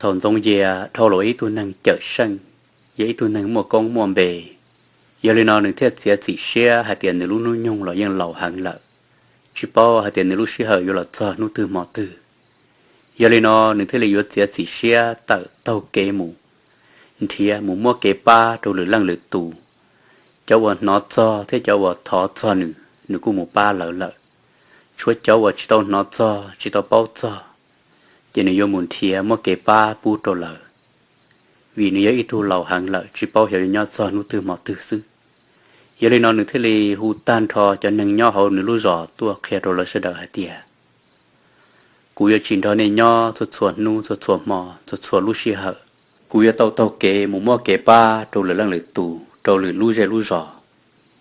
Thaum Ntxoov Yias dhau los ua ib tug neeg cawm seej, yog ib tug neeg muaj koob muaj npe, yog li no nws thiaj txiav txim siab hais tias nws lub hnub nyoog los yeej laus heev lawm, tsis paub hais tias nws lub sij hawm yuav los txog hnub twg hmo twg. Yog li no nws thiaj li yuav txiav txim siab tawm taug kev mus nrhiav mus muab kev pab rau lwm leej lwm tus. Cov uas hnov txog thiab cov uas thov txog nws, nws kuj mus pab lawv lawm. Tshuav cov uas tsis tau hnov txog tsis tau paub txog, ces nws yuav mus nrhiav muab kev pab pub rau lawv, vim nws yog ib tug laus heev lawm tsis paub xyov yuav nyob txog hnub twg hmo twg xwb. Yog li no nws thiaj li hu tag nrho cov neeg nyob hauv nws lub zos tuaj qhia rau lawv sawv daws hais tias, kuv yuav tsis nrog nej nyob txhua txhua hnub txhua txhua hmo txhua txhua lub sij hawm. Kuv yuav tau taug kev mus muab kev pab rau lwm leej lwm tus, rau lwm lub zej lub zos,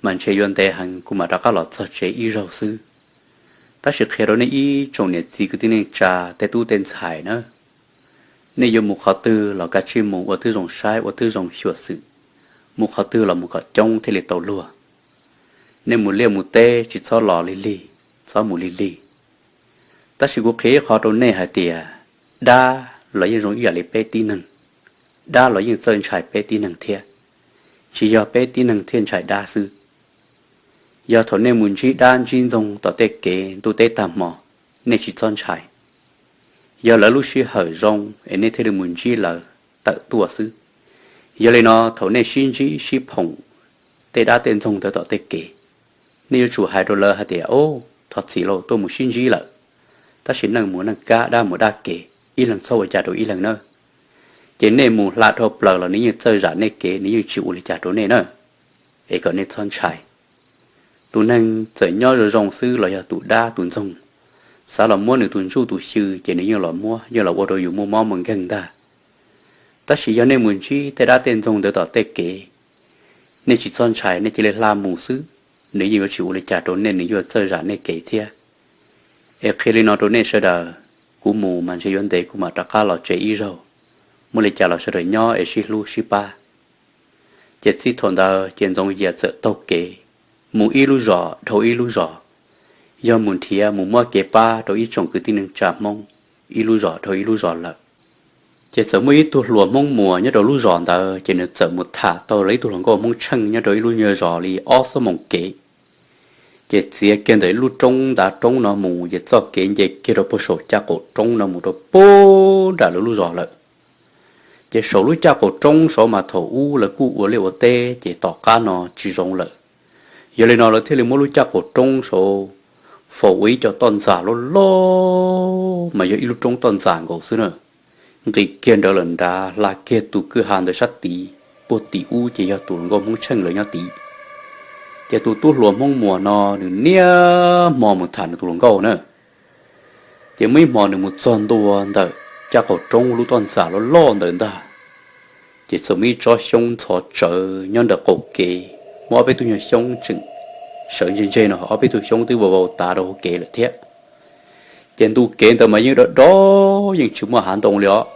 mas ntshe yuav ntev heev kuv mam rov qab los txog tsev ib zaug xwb. Tab sis qhia rau nej ib tsoom niam txiv kwv tij neej tsa tej tub tej ntxhais na, nej yuav mus qhov twg los kav tsij mus ua tib zoo saib ua tib zoo xyuam xim, mus qhov twg los mus kom coob thiaj li tau luag. Nej mus liaj mus teb tsis txhob los lig lig, txhob mus lig lig. Tab sis kuv qhia ib qho rau nej hais tias, dab los yeej zoo ib yam li peb tib neeg, dab los yeej txawj ntshai peb tib neeg thiab, tsis yog peb tib neeg thiaj ntshai dab xwb. Yog thaum nej mus ntsib dab ntsib ntxoog tom tej kev ntuj teb tag hmo, nej tsis txhob ntshai. Yog lawv lub sij hawm zoo es nej thiaj li mus ntsib lawv tawm tuaj xwb. Yog li no thaum nej sib ntsib sib phoom tej dab tej ntxoog ntawd tom tej kev, nej yuav tsum hais rau lawv hais tias, o, thov txim lauj, tuaj mus sib ntsib lawm, tab sis neej mus neej kab dab mus dab kev, ib leeg txhob ua cas rau ib leeg na. Ces nej mus hla dhau plaws los nws yeej txawj zam nej kev, nws yeej tsis ua li cas rau nej na. Es kom nej txhob ntshai. Tus neeg txawm nyob zoo zoo xwb los yog tus dab tus ntxoog xav los muab nws tus ntsuj tus xyw ces nws yeej los muab, yeej los ua rau yus muaj mob muaj nkeeg ntag. Tab sis yog nej mus ntsib tej dab tej ntxoog ntawd tom tej kev, nej tsis txhob ntshai, nej cia li hla mus xwb, nws yeej yuav tsis ua li cas rau nej, nws yuav txawj zam nej kev thiab. Es qhia li no rau nej sawv daws, kuv mus mas ntshe yuav ntev kuv mam rov qab los tsev ib zaug, muaj li cas los sawv daws nyob es sib hlub sib pab. Ces txij thaum ntawd ces Ntxoov Yias txawm taug kev mus ib lub zos dhau ib lub zos, yog mus nrhiav mus muab kev pab rau ib tsoom kwv tij neej tsa Hmoob ib lub zos dhau ib lub zos lawm. Ces txawm muaj ib tug hluas Hmoob Muas nyob rau lub zos ntawd, ces nws txawm mus tham tau lawv ib tug hluas nkauj Hmoob Tsheej nyob rau ib lub nyuag zos li ob xuab moos kev. Ces txiav kiag ntawm ib lub roob ntav roob no mus, ces txoj kev nce kiag rau puag saum caj qaum roob no mus rau puag nram lawv lub zos lawm. Ces saum lub caj qaum roob saud mas thaum ub lawv kuj ua liaj ua teb, ces tom qab no tsis zoo lawm. Yog li no lawv thiaj li muab lub caj qaum roob saud faus ua ib co toj ntxas loj loj, mas yog ib lub roob toj ntxas nkaus xwb na. Nqis kiag nrawv lawm nrad, hla kiag tus kwj ha ntawd sab tid, puag tim ub ces yog tus hluas nkauj Hmoob Tsheej lawv nyob tid. Ces tus tub hluas Hmoob Muas no nws niaj hmo mus tham nws tus hluas nkauj na. Ces muaj ib hmo nws mus txog ntua ntawm caj qaum roob lub toj ntxas loj loj ntawd ntag, ces txawm muaj ib tsob xyoob ntxhov tsawv nyob ntawm qaum kev, muaj ob peb tug nyuag xyoob tseem sawv ntse ntse no, ob peb tug xyoob twb vau vau tav rau hauv kev lawm thiab. Ces ntu kev ntawd mas yeej dov dov, yeej tsis muaj hav ntoo li os,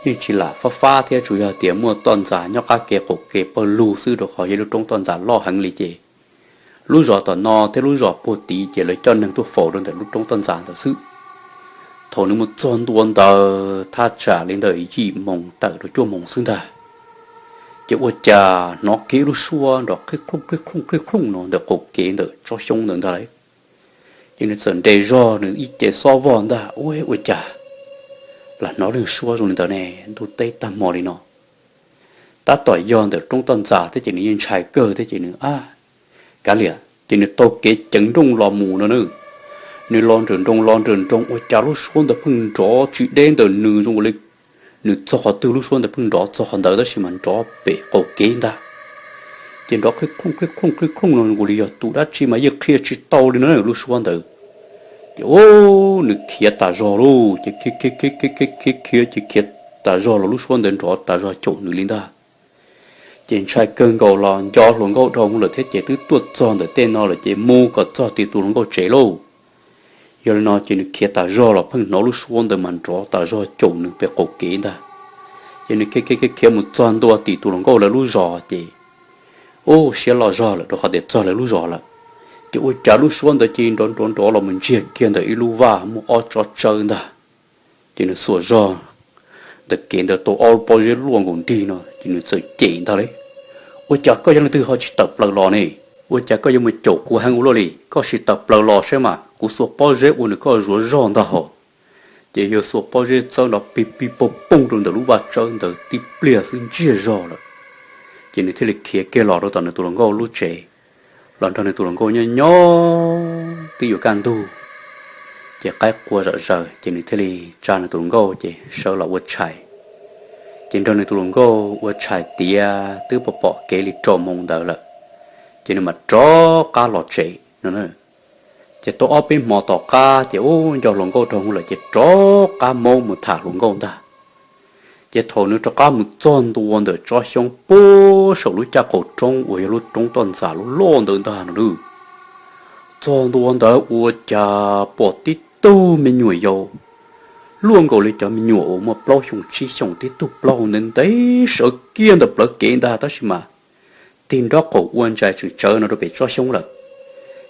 yeej tsis lam fab fab thiab, tsuas yog tias muaj toj ntxas nyob qab kev qaum kev pawg lug xwb, rau qhov yog lub roob toj ntxas loj heev li. Ces lub zos tom no thiab lub zos puag tid ces lawv coj neeg tuaj faus rau ntawm lub roob toj ntxas ntawd xwb. Thaum nws mus txog ntua ntawd thaj tsam li ntawm yim moos tawm rau cuaj moos xwb ntag, ces ua cas hnov kiag ib lub suab nrov qhib qhooj qhib qhooj qhib qhooj no ntawm qaum kev ntawm tsob xyoob ntawd ntag lauj. Ces nws txawm nres zog nws ib ce xob vog ntag, ua ua cas lam hnov leej suab zoo li ntawd ne, ntuj teb tag hmo li no. Tab tom yog ntawm roob toj ntxas thiab ces nws yeej ntshai kawg thiab ces nws ab, kav liam ces nws taug kev ceev nrooj los mus no na. Nws los nrawm nroos los nrawm nroos ua cas lub suab ntawd pheej nrov tsis deb ntawm nws zoo li, nws txog qhov twg lub suab ntawd pheej nrov txog qhov ntawd tab sis mas nrov pem qaum kev ntag. Ces nrov qhib qhooj qhib qhooj qhib qhooj no nkaus li yog tus dab tsi mas yeej qhia tsis tau li no lub suab ntawd. Ces nws khiav tas zog lauj, ces khiav khiav khiav khiav khiav khiav ces khiav tas zog los lub suab ntawd nrov tas zog caum nws li ntag. Ces ntshai kawg nkaus los nco hluas nkauj dhau hwv lawm thiab ces twb tuaj txog ntawm tej no lawm ces mus kom txog tim tus hluas nkauj tsev lauj. Yog li no ces nws khiav tas zog los pheej hnov lub suab ntawd mas nrov tas zog caum nws pem qaum kev ntag. Ces nws khiav khiav khiav khiav mus txog ntua tim tus hluas nkauj lawv lub zos ces, ub, siab loj zog lawm rau qhov tias txog lawv lub zos lawm. Ces ua cas lub suab ntawd cia li nrov nrov nrov los mus ntsiag kiag ntawm ib lub vaj muaj ob tsob tsawb ntag. Ces nws xuas zog ntawm kev ntawd tau ob lub pob zeb luaj nkaus nrig no ces nws txawm cem ntag li, Ua cas koj yog leej twg ho tsis tawm plaws los ne? Ua cas koj yuav mus caum kuv heev ua luaj li? Koj sim tawm plaws los saib mas kuv xuas pob zeb ua nws koj zuav zog ntag hos. Ces yawg xuas pob zeb txawb nrov pig pig poog poog rau ntawm lub vaj tsawb ntawd tib pliag xwb ntsiag zog lawm. Ces nws thiaj li khiav kiag los rau tom nws tus hluas nkauj lub tsev, los nrog nws tus hluas nkauj nyob nyob twb yuav kaj ntug, ces qaib qua zom zaws ces nws thiaj li tsa nws tus hluas nkauj ces sawv los ua tshais. Ces nrog nws tus hluas nkauj ua tshais tiav twb pom pom kev li rau moos ntawd lawm, ces nws mam rov qab los tsev no. Ces tau ob peb hmo tom qab ces ub nco hluas nkauj dhau hwv lawm ces rov qab maub mus tham hluas nkauj ntag. Ces thaum nws rov qab mus txog ntua ntawm tsob xyoob puag saum lub caj qaum roob uas yog lub roob toj ntxas lub loj ntawd ntag no, txog ntua ntawd ua cas pom tib tug me nyuam yaus luaj nkaus li cov me nyuam uas muaj plaub xyoos tsib xyoos tib tug plaub ntev ntev sawv kiag ntawm plawv kev ntag tab sis mas tig nrob qaum ua ntsais tseem tsawv no rau pem tsob xyoob lawm.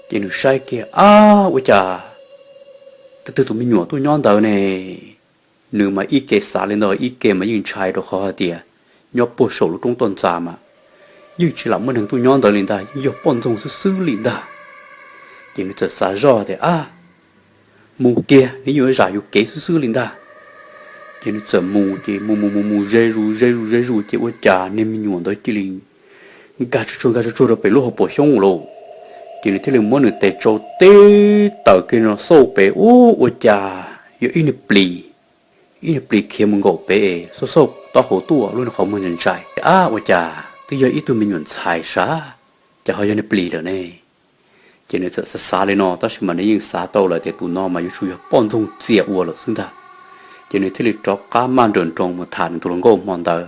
Ces nws saib kiag, Ab, ua cas twb twg tus me nyuam tuaj nyob ntawd ne? Nws mas ib ke xav li ntawd ib ke mas yeej ntshai rau qhov hais tias nyob puag saum lub roob toj ntxas mas yeej tsis lam muaj neeg tuaj nyob ntawd li ntag, yeej yog poj ntxoog xwb xwb li ntag. Ces nws txawm xav zoj tias, Ab, mus kiag, nws yeej yuav zam yus kev xwb xwb li ntag. Ces nws txawm mus ces mus mus mus mus ze zus ze zus ze zus ces ua cas niag me nyuam ntawd cia li nkag tsuag tsuag nkag tsuag tsuag rau pem lub hauv paus xyoob lauj. Ces nws thiaj li muab nws tes tsau tib tawm kiag no xauj pem ub ua cas yog ib niag plis, ib niag plis khiav mus nkaum pem es xauj xauj taub hau tuaj lub niag qhov muag ntshai ntshai. Ab, ua cas twb yog ib tug me nyuam ntxhais sav, ces ho yog niag plis lawm ne? Ces nws txawm xav xav li no tab sis mas nws yeej xav tau lawm tias tus no mas yuav tsum yog poj ntxoog txia ua lawm xwb ntag. Ces nws thiaj li rov qab maj nroos nroos mus tham nws tus hluas nkauj hmo ntawd.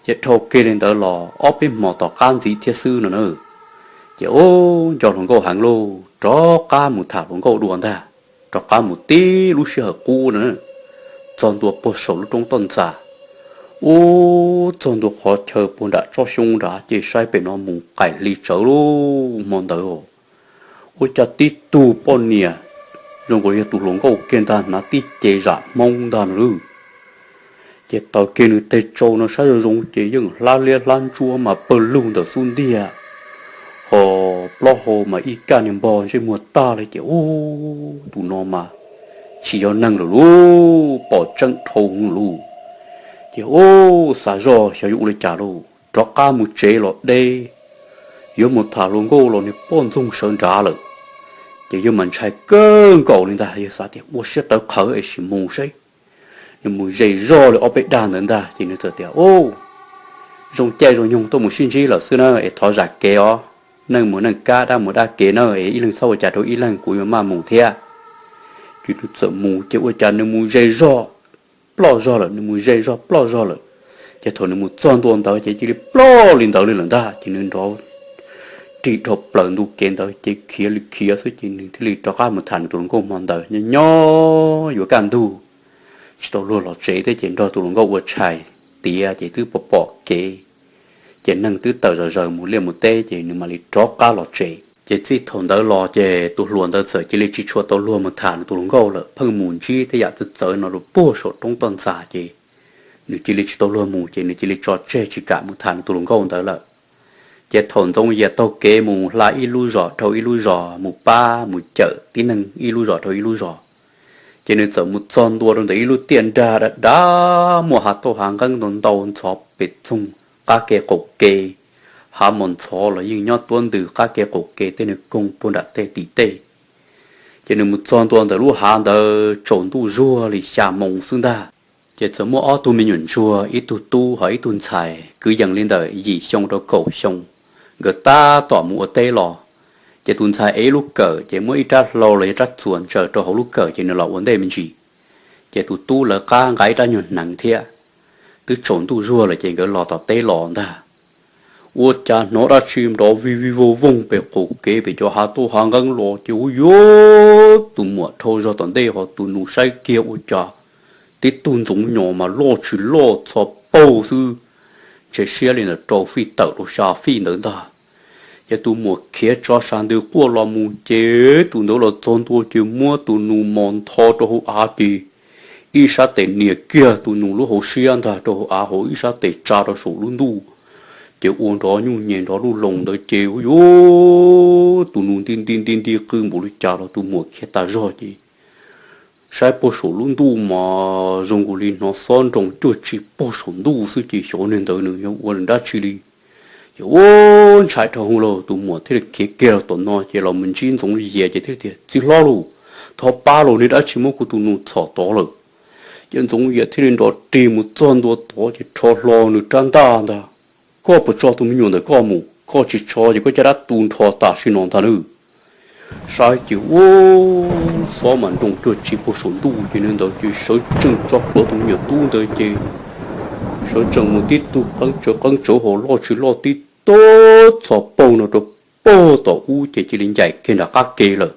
Ces dhau kiag li ntawd los ob peb hmo tom qab ntxiv thiab xwb no na, ces ub nco hluas nkauj heev lauj, rov qab mus tham hluas nkauj dua ntag. Rov qab mus tib lub sij hawm qub no, txog ntua puag saum lub roob toj ntxas, ub, txog ntua qhov chaw puag nram tsob xyoob nrad ces saib pem no mus qaim hli tsawv lauj. Hmo ntawd ua cas tib tug poj niam zoo nkaus yog tus hluas nkauj kiag ntag hnav tib ce zam hmoob ntag no lauj. Ces taws kiag nws tes tsau no saib zoo zoo ces yeej hlab liab hlab ntsuab mas pawg lug ntawm xub ntiag, ho plaub hau mas ib kaj niag npog ntsej muag tag li ces ub, tus no mas tsis yog neeg lawm lauj, pom tseeb dhau hwv lauj. Ces ub, xav zoj xyov yuav ua li cas lauj, rov qab mus tsev los deb, yuav mus tham hluas nkauj los niag poj ntxoog sawv nrad lawm. Ces yawg mas ntshai kawg nkaus li ntag, yawg xav tias ua siab tawv qhawv es sim mus seb. Nws mus ze zog li ob peb dag ntawd ntag ces nws txawm tias, Ub, zoo caij zoo nyoog tuaj mus sib ntsib lawm xwb na es thov zam kev os. Neej mus neej kab, dab mus dab kev na es ib leeg txhob ua cas rau ib leeg, kuv yuav maj mus thiab. Ces nws txawm mus ces ua cas nws mus ze zog ploj zog lawm, nws mus ze zog ploj zog lawm. Ces thaum nws mus txog ntua ntawd ces cia li ploj li ntawd li lawm ntag ces nws nrov ris dhau plaws ntu kev ntawd ces khiav li khiav xwb ces nws thiaj li rov qab mus tham nws tus hluas nkauj hmo ntawd. Nyob nyob yuav kaj ntug, tsis tau luag los tsev thiab ces nrog tus hluas nkauj ua tshais tiav ces twb pom pom kev, ces neeg twb tawm zom zaws mus liaj mus teb ces nws mam li rov qab los tsev. Ces txij thaum ntawd los ces tus hluas ntawd txawm cia li tsis tshua tau luag mus tham nws tus hluas nkauj lawm, pheej mus ntsib tej yam txawv txawv no rau puag saum roob toj ntxas ces nws cia li tsis tau luag mus ces nws cia li tso tseg tsis kam mus tham nws tus hluas nkauj ntawd lawm. Ces thaum Ntxoov Yias taug kev mus hla ib lub zos dhau ib lub zos mus pab mus cawm tib neeg ib lub zos dhau ib lub zos, ces nws txawm mus txog ntua rau ntawm ib lub tiaj nrag dav dav muaj hav tauj hav nqeeb ntau ntau ntxhov pem txoog qab kev qaum kev, hav mos ntxhov los yeej nyob tuab ntws qab kev qaum kev tej nws koog puag nram tej tim tej. Ces nws mus txog ntua ntawm lub hav ntawd tsaus ntuj zuag li xya moos xwb ntag. Ces txawm muaj ob tug me nyuam ntsuag, ib tug tub ho ib tug ntxhais kwv yees li ntawm yim xyoo rau kaum xyoo, nkawd tab tom mus ua teb los. Ces tus ntxhais ev ib lub kawm ces muab ib rab hlau los yog rab txuas ntsaws rau hauv lub kawm ces nws los ua ntej me ntsis. Ces tus tub lawv qab nqa ib rab nyuag hneev thiab. Twb tsaus ntuj zuag lawm ces nkawd los tom teb los ntag. Ua cas hnov dab tsi nrov vij vij voog voog pem qaum kev pem cov hav tauj hav nqeeb los ces ua yuav tus muam dhau zog tom ntej ho tus nus saib kiag ua cas tib tug ntxoov nyos mas loj tsis loj txho paug xwb, ntshe siab li ntawm rau fij tawm rau xya fij ntawd ntag. Ces tus muam khiav tso sas ntws quaj los mus ces tus ntawd los txog ntua ces muab tus nus mos ntho rau hauv av ces ib sab tes nias kiag tus nus lub hauv siab ntag rau hauv av, hauv ib sab tes tsa rau saum lub ntuj. Ces ua nrov nyuj nyem nrov luj loos ntawd ces ua yuav tus nus nti nti nti nti qw npaum li cas los tus muam khiav tas zog ces saib puag saum lub ntuj mas zoo nkaus li hnov xob nroo cuaj tsi puag saum ntuj xwb ces xyov niag ntawd nws yog ua dab tsi li. Ces ua ntshai dhau hwv lauj, tus muam thiaj li khiav kiag los tom no ces los mus ntsib Ntxoov Yias ces thiaj tias, Txiv hlob lauj, thov pab lauj, niag dab tsi muab kuv tus nus txhom tod lawm. Ces Ntxoov Yias thiaj li nrov rig mus txog ntua tod ces rho hlo nws rab ntaj ntag. Koj puas tso tus me nyuam ntawm koj mus? Koj tsis tso ces koj caj dab tu nrho tam sim no ntag nawb. Saib ces ua xob mas nroo cuag tsi puag saum ntuj ces nws ntawd ces sawv tsees tso plhuav tus me nyuam tub ntawd ces sawv tsees mus tib tug qeeb tsawv qeeb tsawv hos loj tsis loj tib tug txhos paug no rau puag tom ub ces cia li ncaim kiag nram qab ke lawm.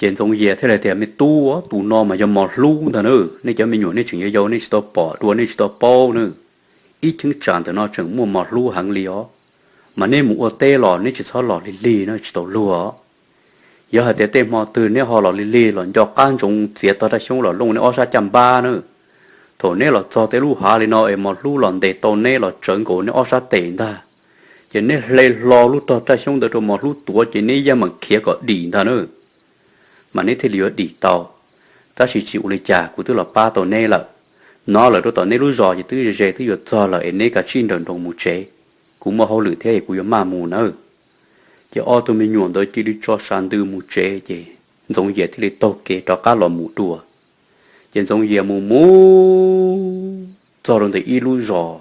Ces Ntxoov Yias thiaj li tias, Me tub, tus no mas yog mos hlub ntag na, nej cov me nyuam nej tseem yau yau nej tsis tau pom dua nej tsis tau paub na. Ib cheeb tsam ntawm no tseem muaj mos hlub heev li os. Mas nej mus ua teb los nej tsis txhob los lig lig na, tsis tau luag. Yog hais tias tej hmo twg neb ho los lig lig los nco qab ntsoov txiav tog raj xyoob los looj neb ob sab caj npab na. Thaum neb los txog tej lub hav li no es mos hlub los ntes tau neb los tsawv nkaus neb ob sab tes ntag, ces neb hle hlo lub tog raj xyoob ntawd rau mos hlub tuav ces neb yeej meem khiav kom dim ntag na, mas neb thiaj li yuav dim tau. Tab sis tsis ua li cas, kuv twb los pab tau neb lawm. Nov lawm rau tom neb lub zos ces twb ze ze twb yuav txog lawm es neb kav tsij nrawm nroos mus tsev. Kuv muaj hauj lwm thiab es kuv yuav maj mus nawb. Ces ob tug me nyuam ntawd cia li tso sas ntws mus tsev ces Ntxoov Yias thiaj li taug kev rov qab los mus dua. Ces Ntxoov Yias mus mus txog rau ntawm ib lub zos,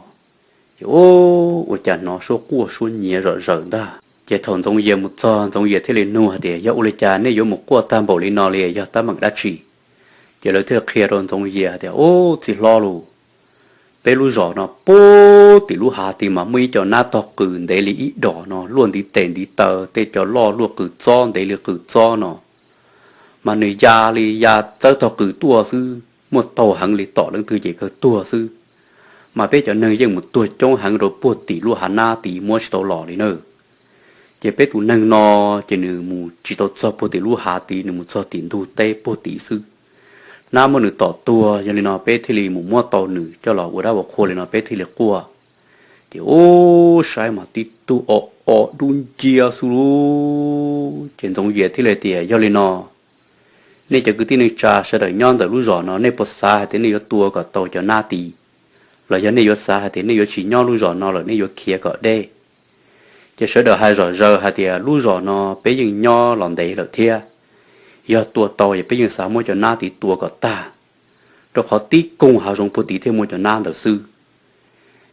ces ua cas hnov suab quaj suab nyiav zom zaws ntag. Ces thaum Ntxoov Yias mus txog Ntxoov Yias thiaj li nug hais tias, Yog ua li cas nej yuav mus quaj tag npaum li no li, yog tab meeg dab tsi? Ces lawv thiaj qhia rau Ntxoov Yias hais tias, Ub, txiv hlob lauj, peb lub zos no puag tim lub hav tid mas muaj ib co nab tog qws ntev li ib dos no luaj ntiv tes ntiv taw, tej co loj luaj qws txob ntev li qws txob no, mas nws ya li ya txawb tog qws tuaj xwb, muaj taug heev li tom leej twg ces kawg tuag xwb. Mas peb cov neeg yeej mus tuag coob heev rau puag tim lub hav nab tid muab tsis tau los li na. Ces peb tus neeg no ces nws mus tsis tau txog puag tim lub hav tid, nws mus txog tim ntug teb puag tim xwb. Nab muab nws tom tuag, yog li no peb thiaj li mus muab tau nws coj los ua dab ua qhua li no peb thiaj li quaj. Ces ub, saib mas tib tug o o dub nciab xwb lauj. Ces Ntxoov Yias thiaj li tias, Yog li no, nej cov kwv tij neej tsa sawv daws nyob ntawm lub zos no nej puas xav hais tias nej yuav tua kom tau cov nab tid, los yog nej yuav xav hais tias nej yuav tsis nyob lub zos no lawm nej yuav khiav kom deb? Ces sawv daws hais zom zaws hais tias, Lub zos no peb yeej nyob los ntev lawm thiab, yog tua tau es peb yeej xav muab cov nab tid tua kom tag, rau qhov tib koog hav zoov puag tid thiaj muaj cov nab ntawd xwb.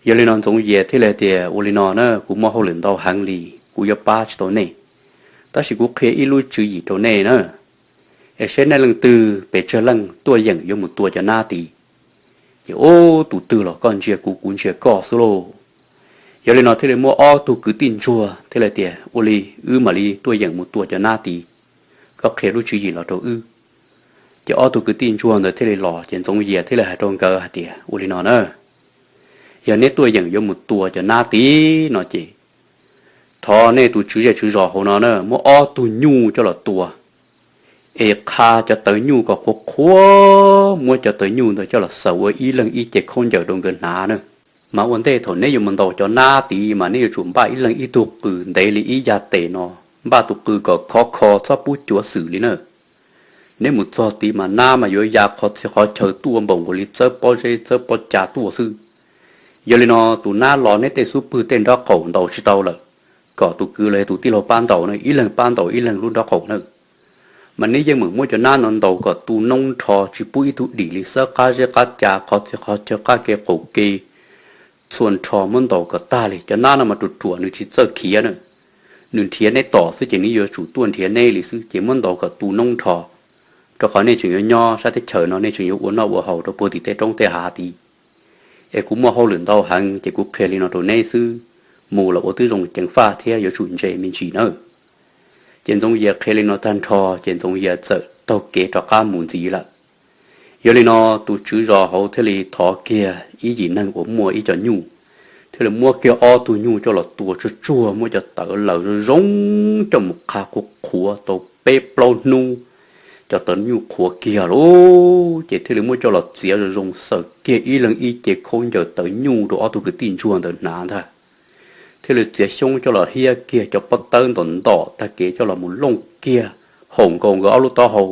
Yog li no Ntxoov Yias thiaj li tias, Ua li no na, kuv muaj hauj lwm ntau heev li, kuv yuav pab tsis tau nej, tab sis kuv qhia ib lub tswv yim rau nej na, es seb nej leej twg pes tsawg leej tuaj yeem yuav mus tua cov nab tid. Ces ub, tus twg los koj ntsia kuv, kuv ntsia koj xwb lauj. Yog li no thiaj li muaj ob tug kwv tij ntsuag thiaj li tias, Ua li, wb mam li tuaj yeem mus tua cov nab tid, koj qhia lub tswv yim los rau wb. Ces ob tug kwv tij ntsuag ntawd thiaj li los, ces Ntxoov Yias thiaj li hais rau nkawd hais tias, Ua li no na, yog neb tuaj yeem yuav mus tua cov nab tid no ces thov nej tus tswv zej tswv zos hauv no na muab ob tug nyuj coj los tua, es qha cov tawv nyuj kom qhuav qhuav, muab cov tawv nyuj ntawd coj los xaws ua ib leeg ib ce khaub ncaws rau nkawd hnav na. Mas ua ntej thaum neb yuav mus ntaus cov nab tid mas neb yuav tsum npaj ib leeg ib tug qws ntev li ib yag tes no, npaj tus qws kom khov kho txhob pub cuav xwm li na. Neb mus txog tid mas nab mas yuav ya qhov txhia qhov chaw tuaj npaum nkaus li txawb pob zeb txawb pob ca tuaj xwb. Yog li no tus nab los neb tej xub pwg tej nraub qaum ntaus tsis tau lawm, kom tus kwv los yog tus tij laug pab ntaus na, ib leeg pab ntaus ib leeg lub nraub qaum na. Mas neb yeej meem muab cov nab no ntaus kom tu noob nrho tsis pub ib tug dim li, xawb qab zeb qab ca qhov txhia qhov chaw qab ke qaum ke txhua nrho muab ntaus kom tag li. Cov nab no mas ruam ruam nws tsis txawj khiav na, nws nrhiav neb tom xwb ces nws yuav tsum tuaj nrhiav neb li xwb, ces muab ntaus kom tu noob nrho, rau qhov nej tseem yuav nyob sab teb chaws no nej tseem yuav ua noj ua haus rau puag tim tej roob tej hav tid. Es kuv muaj hauj lwm ntau heev ces kuv qhia li no rau neb xwb, mus los ua tib zoo ceev faj thiab yuav tsum ntse me ntsis nawb. Ces Ntxoov Yias qhia li no tag nrho ces Ntxoov Yias txawm taug kev rov qab mus ntxiv lawm. Yog li no tus tswv zos hauv thiaj li thov kiag ib yim neeg uas muaj ib co nyuj, thiaj li muab kiag ob tug nyuj coj los tua tsuag tsuag, muab cov tawv laws zoo zoo coj mus qha qhuav qhuav tau peb plaub hnub, cov tawv nyuj qhuav kiag lauj, ces thiaj li muab coj los txiav zoo zoo xaws kiag ib leeg ib ce khaub ncaws tawv nyuj rau ob tug kwv tij ntsuag ntawd hnav ntag. Thiaj li txiav xyoob coj los hiab kiag cov pob tawb ntom ntom tag kev coj los mus looj kiag, haum nkaus nkawd ob lub taub hau,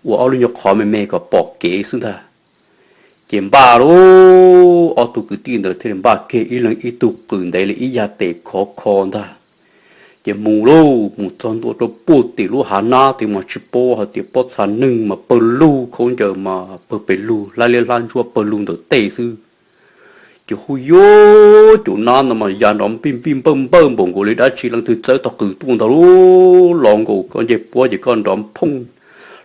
ua ob lub nyuag qhov me me kom pom kev xwb ntag. Ces npaj lauj, ob tug kwv tij ntawd thiaj li npaj kiag ib leeg ib tug qws ntev li ib yag tes khov kho ntag. Ces mus lauj, mus txog ntua rau puag tim lub hav nab tid mas tsis paub hais tias pob txha neeg mas pawg lug, khaub ncaws mas pawg pes lug, hlab liab hlab ntsuab pawg lug ntawm tej xwb. Ces hu yuav, cov nab ntawd mas ya nrov npij npij npawj npawj npaum nkaus li dab tsi leej twg txawb tog qws tuaj ntag lauj. Los nkaus koj ncej puab ces koj nrov phooj,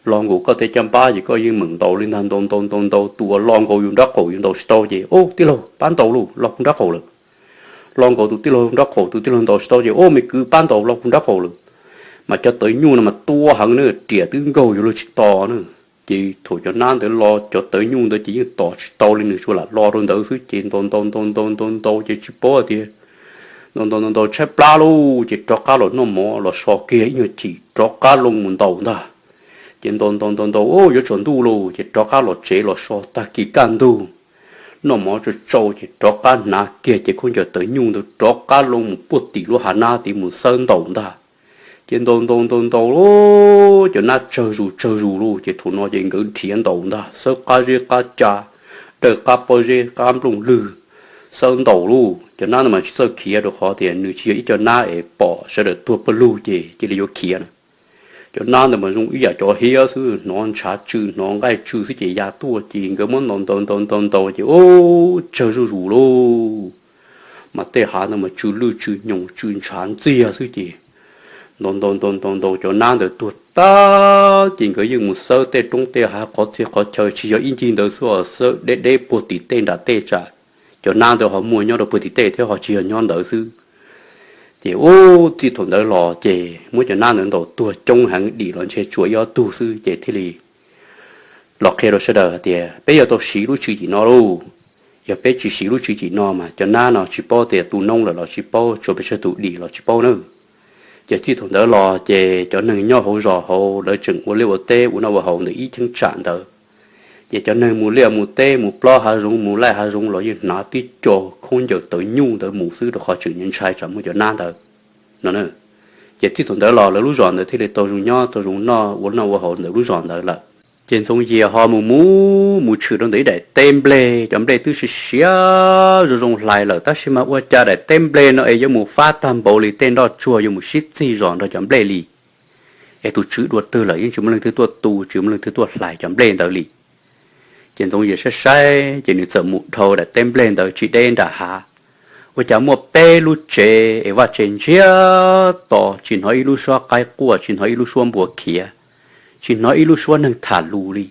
los nkaus koj tej caj npab ces koj yeej meem ntaus li ntag, ntaus ntaus ntaus ntaus, tus uas los nkaus yus nraub qaum yus ntaus tsis tau ces, Ub, tij laug pab ntaus lauj, los kuv nraub qaum lawm. Los nkaus tus tij laug nraub qaum, tus tij laug ntaus tsis tau ces, Ub, me kwv pab ntaus, los kuv nraub qaum lawm. Mas cov tawv nyuj no mas tua heev na, riam twb nkaug yuav luag tsis tos na. Ces thaum cov nab ntawd los cov tawv nyuj ntawd ces yeej tos tsis tau li, nws tsuas lam los rau ntawd xwb ces ntaus ntaus ntaus ntaus ntaus ntaus ces tsis paub tias, ntaus ntaus ntaus ntaus tshaib plab lauj ces rov qab los noj mov los so kiag ib nyuag chim rov qab loo mus ntaus ntag. Ces ntaus ntaus ntaus ntaus, Ub, yuav tsaus ntuj lauj ces rov qab los tsev los so tag kis kaj ntug, noj mov tsau tsau ces rov qab hnav kiag cev khaub ncaws tawv nyuj ntawd rov qab loo mus puag tim lub hav nab tid mus xawb ntaus ntag. Ces ntaus ntaus ntaus ntaus lauj, cov nab tsawg zus tsawg zus lauj ces thaum no ces nkawd nrhiav ntaus ntag, xawb qab zeb qab ca, dawj qab pob zeb qab nplooj lwg, xawb ntaus lauj. Cov nab no mas tsis txawj khiav rau qhov tias nws tsis yog ib co nab es pom sawv daws tuag pawg lug ces cia li yuav khiav na. Cov nab ntawd mas zoo ib yam cov hiab xwb, hnov ntshav tsw hnov nqaij tsw xwb ces ya tuaj ces nkawd muab ntaus ntaus ntaus ntaus ntaus ces, Ub, tsawg zuj zus lauj. Mas tej hav ntawd mas tsw lwj tsw nyoos tsw ntshav ntxiag xwb ces ntaus ntaus ntaus ntaus ntaus cov nab ntawd tuag tag ces nkawd yeej mus xawb tej roob tej hav qhov txhia qhov chaw tsis yog ib ncig ntawd xwb os, xawb deb deb puag tim tej nram tej tsam cov nab ntawd ho muaj nyob rau puag tim tej thiab ho tsis yog nyob ntawd xwb. Ces ub, txij thaum ntawd los ces muab cov nab ntawd ntaus tuag coob heev, dim los ntshe tsuas ib ob tug xwb ces thiaj li los qhia rau sawv daws hais tias peb yuav tau siv lub tswv yim no lauj. Yog peb tsis siv lub tswv yim no mas cov nab no tsis paub tias tu noob lawm los tsis paub, tsuas pes tsawg tus dim los tsis paub na. Ces txij thaum ntawd los ces cov neeg nyob hauv zos hauv lawv tseem ua liaj ua teb ua noj ua haus ntawm ib cheeb tsam ntawd. Ces cov neeg mus liaj mus teb mus plob hav zoov mus laij hav zoov los yeej hnav tib co khaub ncaws tawv nyuj ntawd mus xwb rau qhov tseem ntshai tsam muaj cov nab ntawd no. Ces txij thaum ntawd los lawv lub zos ntawd thiaj li tau zoo nyob tau zoo noj ua noj ua haus ntawm lub zos ntawd lawm. Ces Ntxoov Yias ho mus mus mus tshwm rau ntawm ib daim teb nplej, cov nplej twb siav siav zoo zoo hlais lawm tab sis mas ua cas daim teb nplej no es yuav mus fab tag npaum li tej nroj tsuag yuav mus sib txig zos nrog cov nplej li. Es tus tswv dua twg lawm yeej tsis muaj leej twg tuaj tu, tsis muaj leej twg tuaj hlais cov nplej ntawd li. Ces Ntxoov Yias saib saib ces nws txawm mus dhau daim teb nplej ntawd tsis deb nram hav, ua cas muaj peb lub tsev es vaj tsev ntsiag to, tsis hnov ib lub suab qaib quaj, tsis hnov ib lub suab npua khiav, tsis hnov ib lub suab neeg tham lus li.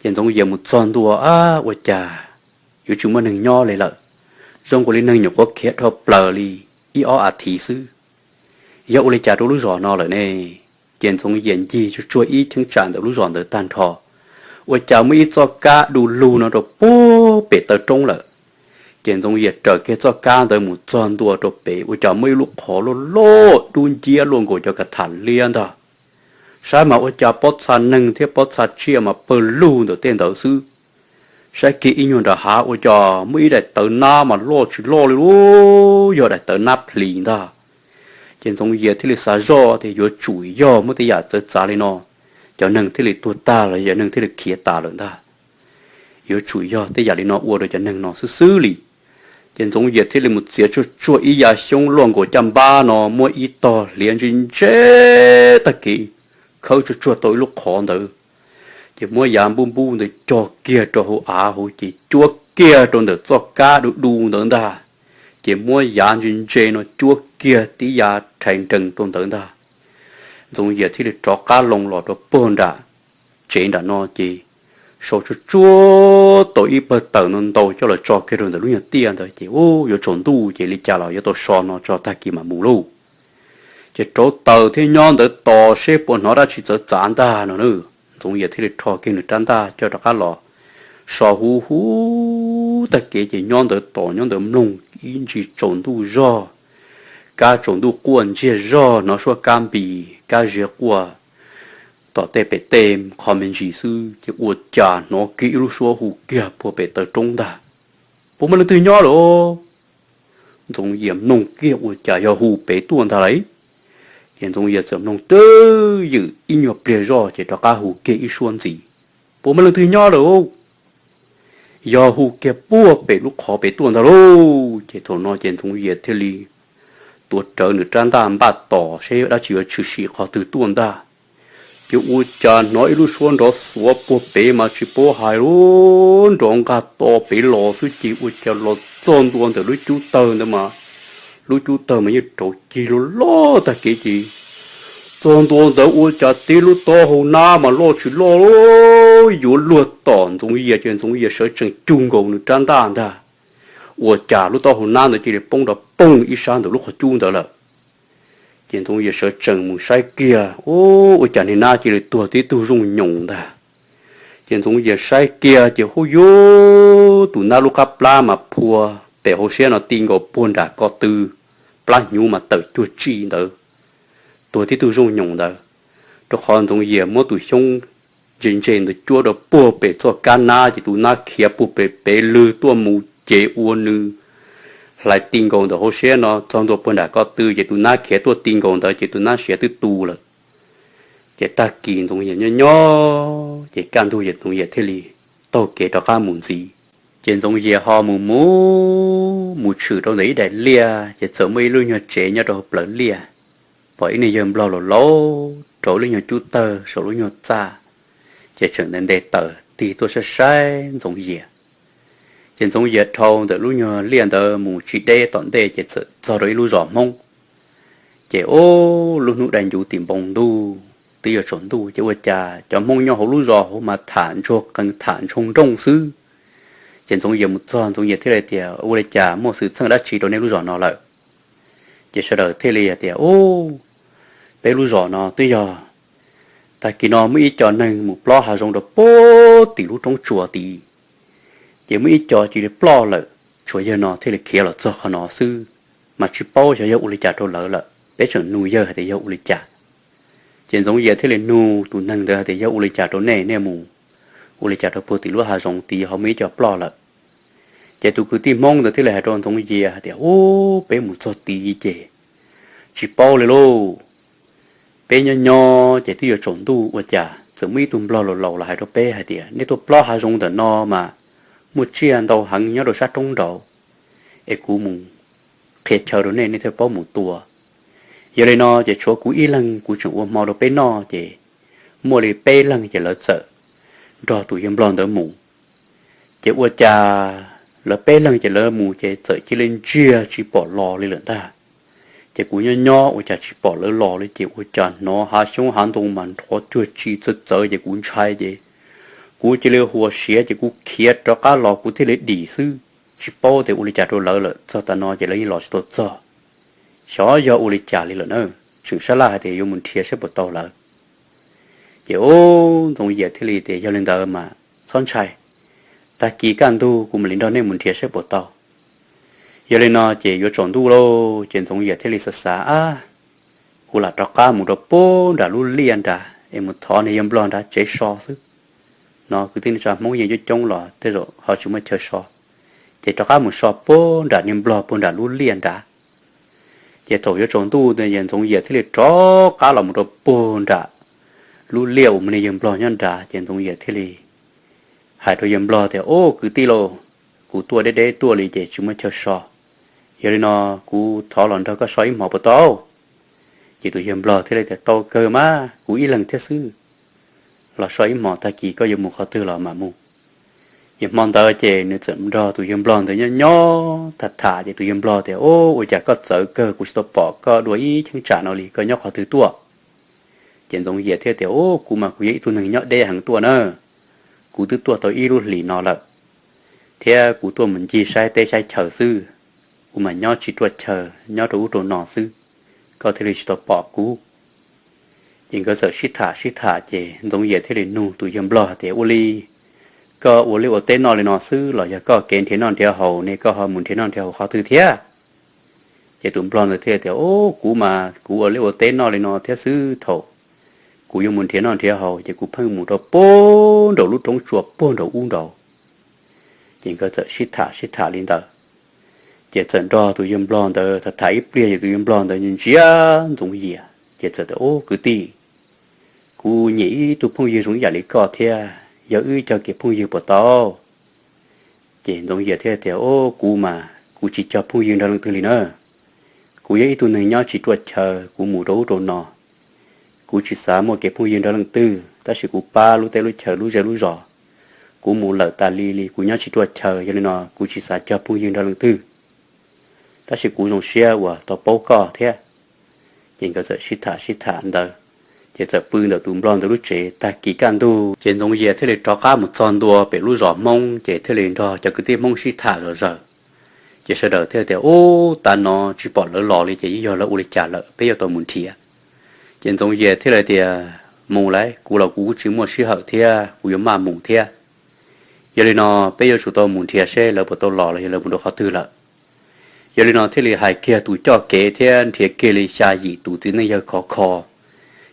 Ces Ntxoov Yias mus txog ntua, ab, ua cas yuav tsis muaj neeg nyob li lawm, zoo nkaus li neeg nyuam qhuav khiav dhau plaws li ib ob a thiv xwb. Yog ua li cas rau lub zos no lawm ne? Ces Ntxoov Yias ncig tsuag tsuag ib cheeb tsam ntawm lub zos ntawd tag nrho, ua cas muaj ib txoj kab du lug no rau puag pem taw roob lawm. Ces Ntxoov Yias raws kiag txoj kab ntawd mus txog ntua rau pem ua cas muaj ib lub qhov loj loj dub nciab luaj nkaus cov kav tham liab ntag. Saib mas ua cas pob txha neeg thiab pob txha tsiaj mas pawg lug ntawm tej ntawd xwb. Saib kiag ib nyuag nram hav ua cas muaj ib daim tawv nab mas loj tsis loj li lauj, yog daim tawv nab plis ntag. Ces Ntxoov Yias thiaj li xav zoj tias yuav tsum yog muaj tej yam txawv txav li no, cov neeg thiaj li tuag tag los cov neeg thiaj li khiav tas lawm ntag. Yuav tsum yog tej yam li no ua rau cov neeg no xwb xwb li. Ces Ntxoov Yias thiaj li mus txiav tsuag tsuag ib yav xyoob luaj nkaus caj npab no muab ib tog hliav ntse ntse tag kev, khawb tsuag tsuag tau ib lub qhov ntawd. Ces muab yav npub npub ntawd cog kiag rau hauv av hauv ces cuab kiag rau ntawm txoj kab du du ntawd ntag. Ces muab yav ntse ntse no cuab kiag tib yav rhais nrees rau ntawd ntag. Ntxoov Yias thiaj li rov qab loo los rau puag nram tsev nram no ces sau tsuag tsuag tau ib pawg taws no ntau coj los tso kiag rau ntawm lub nyuag tiaj ntawd ces ub, yuav tsaus ntuj ces li cas los yuav tau so no tso tag kis mam mus lauj. Ces rauv taws thiab nyob ntawd tos seb puas hnov dab tsi txawv txav ntag no na. Ntxoov Yias thiaj li rho kiag nws rab ntaj coj rov qab los so huv huv tag kev ces nyob ntawd tos nyob ntawd mloog ib ntsis tsaus ntuj zog, kab tsaus ntuj quaj ntsiag zog, hnov suab kab npis kab ziag quaj tom tej pem tej qho me ntsis xwb ces ua cas hnov kiag ib lub suab hu kiag puag pem taw roob ntag, Puas muaj leej twg nyob lawm? Ntxoov Yias mloog kiag ua cas yog hu pem tuaj ntag lauj. Ces Ntxoov Yias txawm mloog twb ywm ib nyuag pliag zoj ces rov qab hu kiag ib suab ntxiv, Puas muaj leej twg nyob lawm? Yog hu kiag puag pem lub qhov pem tuaj ntag lauj. Ces thaum no ces Ntxoov Yias thiaj li tuav rawv nws rab ntaj npaj tos seb dab tsi yuav tshwm sim qhov twg tuaj ntag. Ces ua cas hnov ib lub suab nrov xuav puag pem mas tsis paub hais lub nrov nqaj to pem los xwb ces ua cas los txog ntua ntawm lub cub tawg ntawd mas lub cub tawg mas yeej rauv cig loj loj tag kev ces txog ntua ntawd ua cas tib lub taub hau nab mas loj tsis loj yuav luag tom Ntxoov Yias ces Ntxoov Yias sawv tsees cug nkaus nws rab ntaj ntag, ua cas lub taub hau nab ntawd cia li poob rau poog ib sab ntawm lub qhov cub ntawd lawm. Ces Ntxoov Yias sawv tsees mus saib kiag, ua cas niag nab cia li tuag tib tug zooj nyoos ntag. Ces Ntxoov Yias saib kiag ces hu yuav tus nab lub qab plab mas phua tes hauv siab no ti nkaus puag nram ko tw, plab hnyuv mas tawm cuag tsi ntawd, tuag tib tug zooj nyoos ntawd. Rau qhov Ntxoov Yias muab tus xyoob ntse ntse ntawd cuab rau puag pem txoj kab nab ces tus nab khiav puag pem pem lwg tuaj mus ces ua nws hlais ti nkaus ntawm hauv siab no txog ntua puag nram ko tw ces tus nab khiav tuaj ti nkaus ntawd ces tus nab siav twb tu lawm. Ces tag kis Ntxoov Yias nyob nyob ces kaj ntug ces Ntxoov Yias thiaj li taug kev rov qab mus ntxiv. Ces Ntxoov Yias ho mus mus mus tshwm rau ntawm ib daim liaj ces txawm muaj ib lub nyuag tsev nyob rau hauv plawv liaj, pom ib niag yawg nplog laus laus rau lub nyuag cub tawg saum lub nyuag txaj, ces tseem nte nte taws tig tuaj saib saib Ntxoov Yias. Ces Ntxoov Yias dhau ntawm lub nyuag liaj ntawd mus tsis deb tom ntej ces txawm txog rau ib lub zos Hmoob. Ces ub lub hnub dai ncuv tim npoo ntuj twb yuav tsaus ntuj ces ua cas cov Hmoob nyob hauv lub zos hauv mas tham ntsuag qees tham ntshoo nrooj xwb. Ces Ntxoov Yias mus txog Ntxoov Yias thiaj li tias, Ua li cas muaj xwm txheej dab tsi rau nej lub zos no lawm? Ces sawv daws thiaj li hais tias, Ub, peb lub zos no twb yog tag kis no muaj ib co neeg mus plob hav zoov rau puag tim lub roob tsuas tid. Ces muaj ib co cia li ploj lawm, tshuav yawg no thiaj li khiav los txog qhov no xwb, mas tsis paub xyov yog ua li cas rau lawv lawm, peb tseem nug yawg hais tias yog ua li cas. Ces Ntxoov Yias thiaj li nug tus neeg ntawd hais tias, Yog ua li cas rau nej, nej mus ua li cas rau puag tim lub hav zoov tid ho muaj ib co ploj lawm? Ces tus kwv tij Hmoob ntawd thiaj li hais rau Ntxoov Yias hais tias, Ub, peb mus txog tid ces tsis paub li lauj. Peb nyob nyob ces twb yuav tsaus ntuj ua cas txawm muaj ib tug nplog laus laus los hais rau peb hais tias, Nej tuaj plob hav zoov ntawm no mas muaj tsiaj ntau heev nyob rau sab roob nraud, es kuv mus qhia chaw rau nej, nej thiaj paub mus tua. Yog li no ces tshuav kuv ib leeg kuv tseem ua hmo rau peb noj ces muaj li peb leeg ces lawv txawm nrog tus yawg nplog ntawd mus. Ces ua cas lawv peb leeg ces lawv mus ces txawm cia li ntsiag tsis pom los li lawm ntag. Ces kuv nyob nyob ua cas tsis pom lawv los li ces ua cas hnov hav xyoob hav ntoo mas nrov cuag tsi txawv txawv ces kuv ntshai ces kuv cia li huas siav ces kuv khiav rov qab los kuv thiaj li dim xwb, tsis paub tias ua li cas rau lawv lawm. Txog tav no ces lawv yeej los tsis tau txog, xyov yog ua li cas li lawm na. Tseem sab laj hais tias yuav mus nrhiav saib puas tau lawv. Ces ub, Ntxoov Yias thiaj li tias, Yog li ntawd mas txhob ntshai, tag kis kaj ntug kuv mam li nrog nej mus nrhiav saib puas tau. Yog li no ces yuav tsaus ntuj lauj, ces Ntxoov Yias thiaj li xav xav, Ab, kuv lam rov qab mus rau puag nram lub liaj nrad es mus thov niag yawg nplog nrad tsev so xwb. No kwv tij neej tsa Hmoob yeej coob coob los tej zaum ho tsis muaj chaw so, ces rov qab mus so puag nram niag nplog puag nram lub liaj nrad. Ces thaum yuav tsaus ntuj ces Ntxoov Yias thiaj li rov qab los mus rau puag nram lub liaj uas muaj niag yawg nplog nyob nrad, ces Ntxoov Yias thiaj li hais rau yawg nplog tias, Ub, kwv tij lauj, kuv tuaj deb deb tuaj li ces tsis muaj chaw so. Yog li no kuv thov los nrog koj so ib hmos puas tau? Ces tus yawg nplog thiaj li tias, Tau kawg mas, kuv ib leeg thiab xwb, los so ib hmos, tag kis koj yuav mus qhov twg los mam mus. Ces hmo ntawd ces nws txawm nrog tus yawg nplog ntawd nyob nyob tham tham ces tus yawg nplog tias, Ub, ua cas koj txawv kawg, kuv tsis tau pom koj dua ib cheeb tsam no li, koj nyob qhov twg tuaj? Ces Ntxoov Yias thiaj tias, Ub, kuv mas kuv yog ib tug neeg nyob deb heev tuaj na, kuv twb tuaj tau ib lub hlis no lawm, thiab kuv tuaj mus ncig saib teb saib chaw xwb, kuv mas nyob tsis ruaj chaw, nyob rau ub rau no xwb, koj thiaj li tsis tau pom kuv. Ces nkawd txawm sib tham sib tham ces Ntxoov Yias thiaj li nug tus yawg nplog tias, Ua li, koj ua liaj ua teb noj li no xwb los yog koj kev nrhiav noj nrhiav haus ne, koj ho mus nrhiav noj nrhiav haus qhov twg thiab? Ces tus nplog ntawd thiaj tias, Ub, kuv mas kuv ua liaj ua teb noj li no thiab xwb, thaum kuv yuav mus nrhiav noj nrhiav haus ces kuv pheej mus rau puag nraum lub roob tsua puag nraum ub nraud. Ces nkawd txawm sib tham sib tham li ntawd, ces txawm nrog tus yawg nplog ntawd tham tham ib pliag ces tus yawg nplog ntawd ntsia Ntxoov Yias ces txawm tias, Ub kwv tij, kuv nyiam ib tug phooj ywg zoo ib yam li koj thiab, yog wb cog kev phooj ywg puas tau? Ces Ntxoov Yias thiaj tias, Ub, kuv mas kuv tsis cog phooj ywg nrog leej twg li na. Kuv yog ib tug neeg nyob tsis ruaj chaw, kuv mus rau ub rau no, kuv tsis xav muaj kev phooj ywg nrog leej twg, tab sis kuv pab lub teb lub chaw lub zej lub zos, kuv mus lawm tas li li kuv nyob tsis ruaj chaw, yog li no kuv tsis xav cog phooj ywg nrog leej twg. Tab sis kuv zoo siab uas tau paub koj thiab. Ces nkawd txawm sib tham sib tham ntawd, ces txawm pw ntawm tus nplog ntawd lub tsev. Tag kis kaj ntug ces Ntxoov Yias thiaj li rov qab mus txog ntua pem lub zos Hmoob, ces thiaj li nrog cov kwv tij Hmoob sib tham zom zaws. Ces sawv daws thiaj tias, Ub, tav no tsis pom lawv los li ces yeej yog lawv ua li cas lawm, peb yuav tau mus nrhiav. Ces Ntxoov Yias thiaj li tias, Mus lauj, kuv los kuv kuj tsis muaj sij hawm thiab, kuv yuav maj mus thiab. Yog li no peb yuav tsum tau mus nrhiav seb lawv puas tau los los yog lawv mus rau qhov twg lawm. Yog li no thiaj li hais kiag tus coj kev thiab nrhiav kiag li xya yim tus txiv neej yawg khov kho,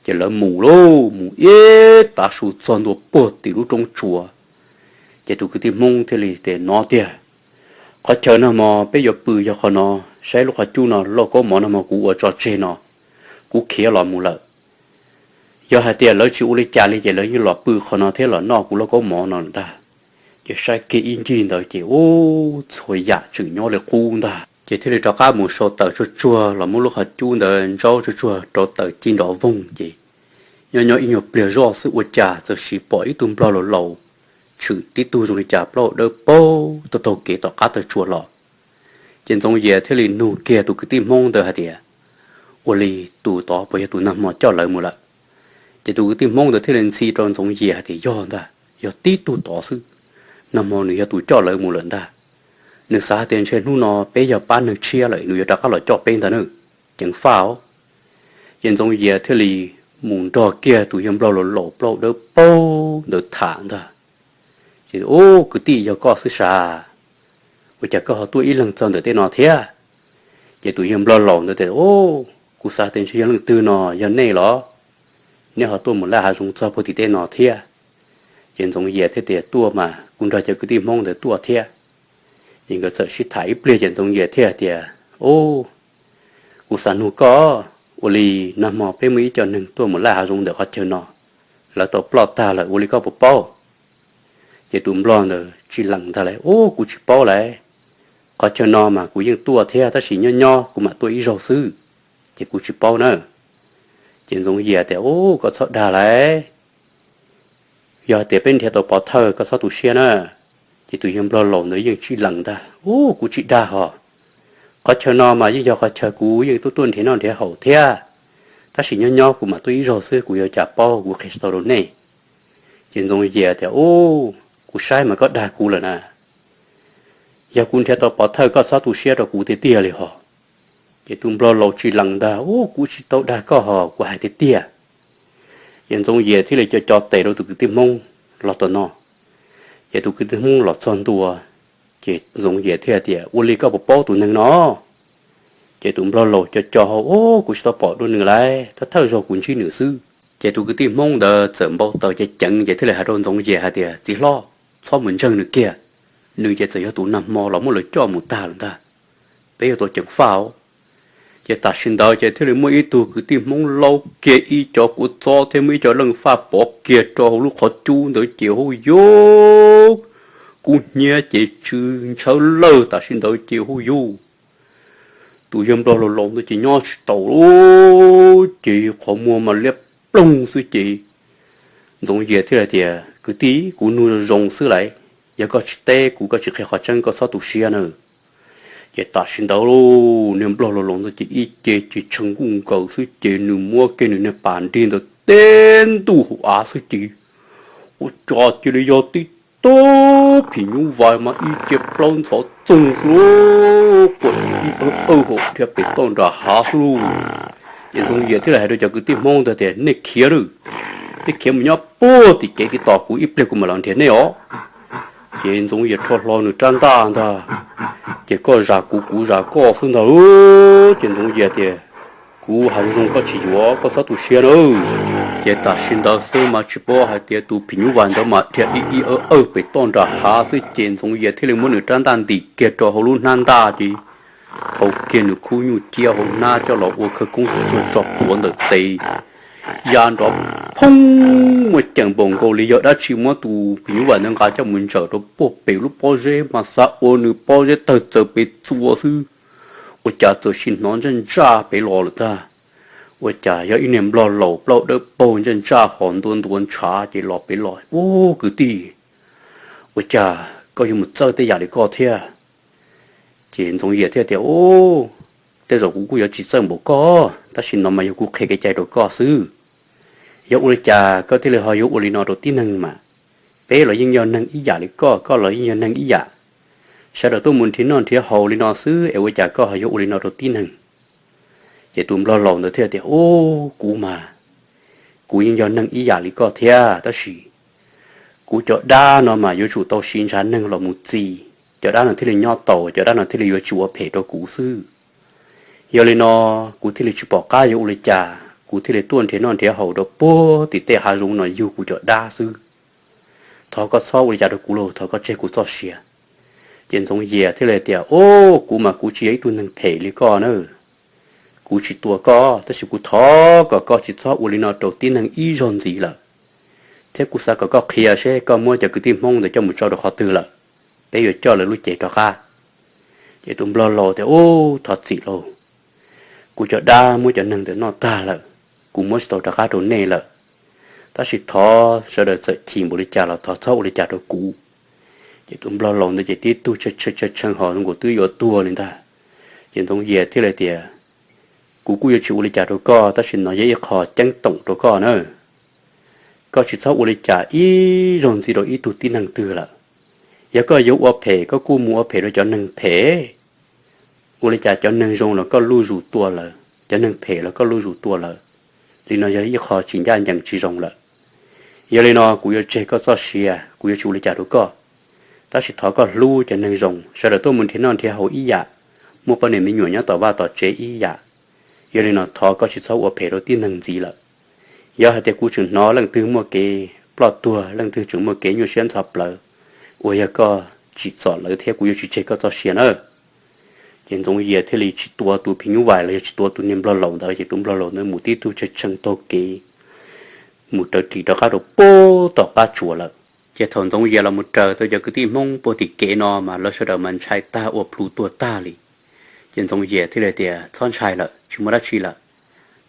ces lawv mus lauj, mus ib tav su txog ntua puag tim lub roob tsua. Ces tus kwv tij Hmoob thiaj li tias, No tiag, qhov chaw nag hmo peb yuav pw yog qhov no, saib lub qhov cub no, lauj kaub mov nag hmo kuv ua tso tseg no, kuv khiav los mus lawm. Yog hais tias lawv tsis ua li cas li ces lawv yeej los pw qhov no thiab los noj kuv lauj kaub mov no lawm ntag. Ces saib kiag ib ncig ntawd ces ub, txhua yam tseem nyob li qub ntag. Ces thiaj li rov qab mus sau taws tsuag tsuag los muab lub qhov cub ntawd ntsaub tsuag tsuag rau taws ci nrov voog ces nyob nyob ib nyuag pliag zoj xwb ua cas txawm sim pom ib tug nplog laus laus tshwm tib tug zoo li cas plaub dawb paug taug taug kev tom qab taw tsua los. Ces Ntxoov Yias thiaj li nug kiag tus kwv tij Hmoob ntawd hais tias, Ua li tus tod puas yog tus nag hmo coj lawv mus lawm? Ces tus kwv tij Hmoob ntawd thiaj li ntxhi rau Ntxoov Yias hais tias, Yog ntag, yog tib tug tod xwb. Nag hmo nws yog tus coj lawv mus lawm ntag. Nws xav hais tias ntshe hnub no peb yog pab neeg tshiab lawm, nws yuav rov qab los coj peb ntag na. Ceev faj os. Ces Ntxoov Yias thiaj li mus nrog kiag tus yawg nplog laus laus plaub dawb paug ntawd tham ntag. Ces, Ub, kwv tij, yog koj xwb sav? Ua cas koj ho tuaj ib leeg txog ntawm tej no thiab? Ces tus yawg nplog laus ntawd tias, Ub, kuv xav tias ntshe yog leej twg no, yog nej los? Nej ho tuaj mus laj hav zoov txog puag tim tej no thiab? Ces Ntxoov Yias thiaj tias, Tuaj mas, kuv nrog cov kwv tij Hmoob ntawd tuaj thiab. Ces nkawd txawm sib tham ib pliag ces Ntxoov Yias thiaj tias, Ub, kuv xav nug koj, ua li nag hmo peb muaj ib co neeg tuaj mus laj hav zoov ntawm qhov chaw no, lawv tau ploj tag lawm, ua li koj puas paub? Ces tus nplog ntawd tsis lees ntag lauj, Ub, kuv tsis paub lauj. Qhov chaw no mas kuv yeej tuaj thiab, tab sis nyob nyob kuv mam tuaj ib zaug xwb, ces kuv tsis paub na. Ces Ntxoov Yias tias, Ub, koj txhob dag lauj. Yog tias peb nrhiav tau pov thawj koj txhob tu siab na. Ces tus yawg nplog laus ntawd yeej tsis lees ntag, Ub, kuv tsis dag hos. Qhov chaw no mas yeej yog qhov chaw kuv yeej tuaj tuaj nrhiav noj nrhiav haus thiab, tab sis nyob nyob kuv mam tuaj ib zaug xwb, kuv yuav cas paub, kuv qhia tsis tau rau nej. Ces Ntxoov Yias tias, Ub, kuv saib mas koj dag kuv lawm na. Yog kuv nrhiav tau pov thawj koj txhob tu siab rau kuv tiag tiag li hos. Ces tus nplog laus tsis lees ntag, Ub, kuv tsis tau dag koj hos, kuv hais tiag tiag. Ces Ntxoov Yias thiaj li co co tes rau tus kwv tij Hmoob los tom no. Ces tus kwv tij Hmoob los txog ntua, ces Ntxoov Yias thiaj tias, Ua li koj puas paub tus neeg no? Ces tus nplog laus co co hau, Ub, kuv tsis tau pom dua nws lauj, thawj thawj zaug kuv ntsib nws xwb. Ces tus kwv tij Hmoob ntawd txawm npau taws ceev ceev ces thiaj li hais rau Ntxoov Yias hais tias, Txiv hlob, txhob mus ntseeg nws kiag. Nws ces txawm yog tus nag hmo los muab lawv coj mus tag lawm ntag. Peb yuav tau ceev faj os. Ces tam sim ntawd ces thiaj li muaj ib tug kwv tij Hmoob laub kiag ib co kua txob thiab muaj ib co leej faj pov kiag rau hauv lub qhov cub ntawd ces hu yus, kub hnyiab ces tsw ntshawb lawg tam sim ntawd ces hu yus. Tus yawg nplog laus laus ntawd ces nyob tsis taus li, ces qhov muag mas liab ploog xwb ces Ntxoov Yias thiaj hais tias, Kwv tij, kuv nug zoo zoo xwb lauj, yog koj tsis teb kuv, koj tsis qhia qhov tseeb koj txhob tu siab na. Ces tam sim ntawd niag nplog laus laus ntawd ces ib ce ces tshee nkuj nkaws xwb ces nws muab kiag nws niag pas nrig ntawd teb ntuj hauv av xwb ces ua cas cia li yog tib tug phim nyuj vais mas ib ce plaub ntxhov txoog xwb lauj, quaj ib awg awg hauv dhia pem toj nram hav xwb lauj. Ces Ntxoov Yias thiaj li hais rau cov kwv tij Hmoob ntawd tias, Nej khiav lawm, nej khiav mus nyob puag tim kev tim tos kuv, ib pliag kuv mam los nrhiav nej os. Ces Ntxoov Yias rho hlo nws rab ntaj ntag, ces koj zam kuv, kuv zam koj xwb ntag. Ces Ntxoov Yias tias, Kuv hais zoo zoo koj tsis yuav, koj txhob tu siab nawb. Ces tam sim ntawd xwb mas tsis paub hais tias tus phim nyuj vais ntawd mas dhia ib ib awj awj pem toj nram hav xwb ces Ntxoov Yias thiaj li muab nws rab ntaj ntim kiag rau hauv lub hnab ntaj ces thau kiag nws khub nyuj ciab hauv hnab coj los ua khawv koob tsuag tsuag tso plhuav ntawm tes ya nrov phoob, muaj ceem npaum nkaus li yog dab tsi muab tus phim nyuj vais ntawd nqa coj mus ntsaws rau puag pem lub pob zeb mas xav ua nws pob zeb tawg txawv pem txua xwb. Ua cas txawm sim hnov ntsaj ntsaj pem los lawm ntag. Ua cas yog ib niag nplog laus plaub dawb paug ntsaj ntsaj ho ntua ntua ntshav ces los pem los, Ub, kwv tij, ua cas koj yuav mus txawj tej yam li koj thiab? Ces Ntxoov Yias thiaj tias, Ub, tej zaum kuv kuj yuav tsis txawj npaum koj, tab sis no mas yog kuv qhia kev cai rau koj xwb. Yog ua li cas koj thiaj li ho yuav ua li no rau tib neeg mas? Peb los yeej yog neeg ib yam li koj, koj los yeej yog neeg ib yam. Sawv daws tuaj mus nrhiav noj nrhiav haus li no xwb es ua cas koj ho yuav ua li no rau tib neeg? Ces tus nplog laus ntawd thiaj tias, Ub, kuv mas, kuv yeej yog neeg ib yam li koj thiab, tab sis kuv cov dab no mas yuav tsum tau siv ntshav neeg los mus txi, cov dab no thiaj li nyob tau, cov dab no thiaj li yuav tsis ua phem rau kuv xwb. Yog li no kuv thiaj li tsis pom qab yuav ua li cas, kuv thiaj li tuaj nrhiav noj nrhiav haus rau puag tim tej hav zoov no yug kuv cov dab xwb. Thov koj txhob ua li cas rau kuv lauj, thov koj tseg kuv txoj sia. Ces Ntxoov Yias thiaj li tias, Ub, kuv mas kuv tsis yog ib tug neeg phem li koj na. Kuv tsis tua koj, tab sis kuv thov kom koj tsis txhob ua li no rau tib neeg ib zaug ntxiv lawm. Thiab kuv xav kom koj qhia seb koj muab cov kwv tij Hmoob ntawd coj mus tso rau qhov twg lawm, peb yuav coj lawv lub cev rov qab. Ces tus nplog laus tias, Ub, thov txim lauj, kuv cov dab muab cov neeg ntawd noj tag lawm, kuv muab tsis tau rov qab rau nej lawm. Tab sis thov sawv daws txawm chim npaum li cas los thov txhob ua li cas rau kuv. Ces tus nplog laus ntawd ces tib tug tshee tshee ho nkaus twb yuav tuag li ntag. Ces Ntxoov Yias thiaj li tias, Kuv kuj yuav tsis ua li cas rau koj, tab sis no yog ib qho ceeb toom rau koj na. Koj tsis txhob ua li cas ib zaug ntxiv rau ib tug tib neeg twg lawm. Yog koj yuav ua phem koj kuj mus ua phem rau cov neeg phem. Ua li cas cov neeg zoo los koj luj zus tua lawv, cov neeg phem los koj luj zus tua lawv. Li no yog ib qho tsis ncaj ncees tsis zoo lawm. Yog li no kuv yuav tseg koj txoj sia, kuv yuav tsis ua li cas rau koj. Tab sis thov koj hlub cov neeg zoo, sawv daws tuaj mus nrhiav noj nrhiav haus ib yam, muaj poj niam me nyuam nyob tom vaj tom tsev ib yam. Yog li no thov koj tsis txhob ua phem rau tib neeg ntxiv lawm. Yog hais tias kuv tseem hnov leej twg muaj kev ploj tuag, leej twg tseem muaj kev nyuaj siab ntxhov plawv, uas yog koj tsim txom lawv thiab kuv yuav tsis tseg koj txoj sia nawb. Ces Ntxoov Yias thiaj li tsis tua tus phim nyuj vais los yog tsis tua tus niag nplog laus ntawd, ces tus nplog laus ntawd mus tib tug tshee tshee taug kev mus raws ris rov qab rau puag tom qab tsuas lawm. Ces thaum Ntxoov Yias los mus raws tau cov kwv tij Hmoob puag tim kev no mas lawv sawv daws mas ntshai tag ua plhu tuag tag li. Ces Ntxoov Yias thiaj li tias, Txhob ntshai lawm, tsis muaj dab tsi lawm.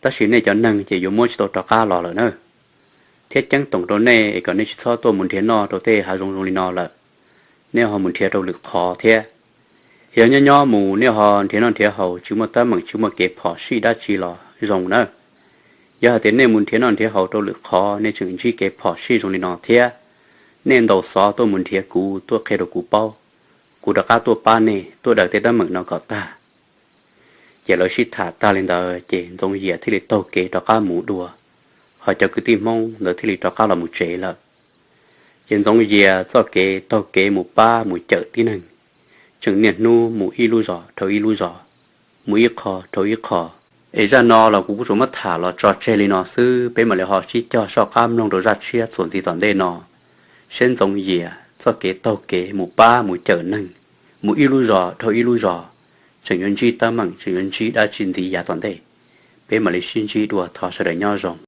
Tab sis nej cov neeg ces yuav muab tsis tau rov qab los lawm na. Thiab ceeb toom rau nej es kom nej tsis txhob tuaj mus nrhiav noj rau tej hav zoov zoo li no lawm. Nej ho mus nrhiav rau lwm qhov thiab. Yog nyob nyob mus nej ho nrhiav noj nrhiav haus tsis muaj teeb meem tsis muaj kev phom sij dab tsi los zoo nawb. Yog hais tias nej mus nrhiav noj nrhiav haus rau lwm qhov nej tseem ntsib kev phom sij zoo li no thiab, nej ntaus xov tuaj mus nrhiav kuv tuaj qhia rau kuv paub, kuv rov qab tuaj pab nej tuaj daws tej teeb meem no kom tag. Ces lawv sib tham tag li ntawd ces Ntxoov Yias thiaj li taug kev rov qab mus dua, ho cov kwv tij Hmoob ntawd thiaj li rov qab los mus tsev lawm. Ces Ntxoov Yias txoj kev taug kev mus pab mus cawm tib neeg tseem niaj hnub mus ib lub zos dhau ib lub zos, mus ib qho dhau ib qho. Es zaj no los kuv kuj tsuas muab tham los tso tseg li no xwb, peb mam li ho sib cog soj qab mloog rau zaj tshiab txuas ntxiv tom ntej no, seb Ntxoov Yias txoj kev taug kev mus pab mus cawm neeg, mus ib lub zos dhau ib lub zos, tseem yuav ntsib teeb meem tseem yuav ntsib dab tsi ntxiv yav tom ntej. Peb mam li sib ntsib dua, thov sawv daws nyob zoo.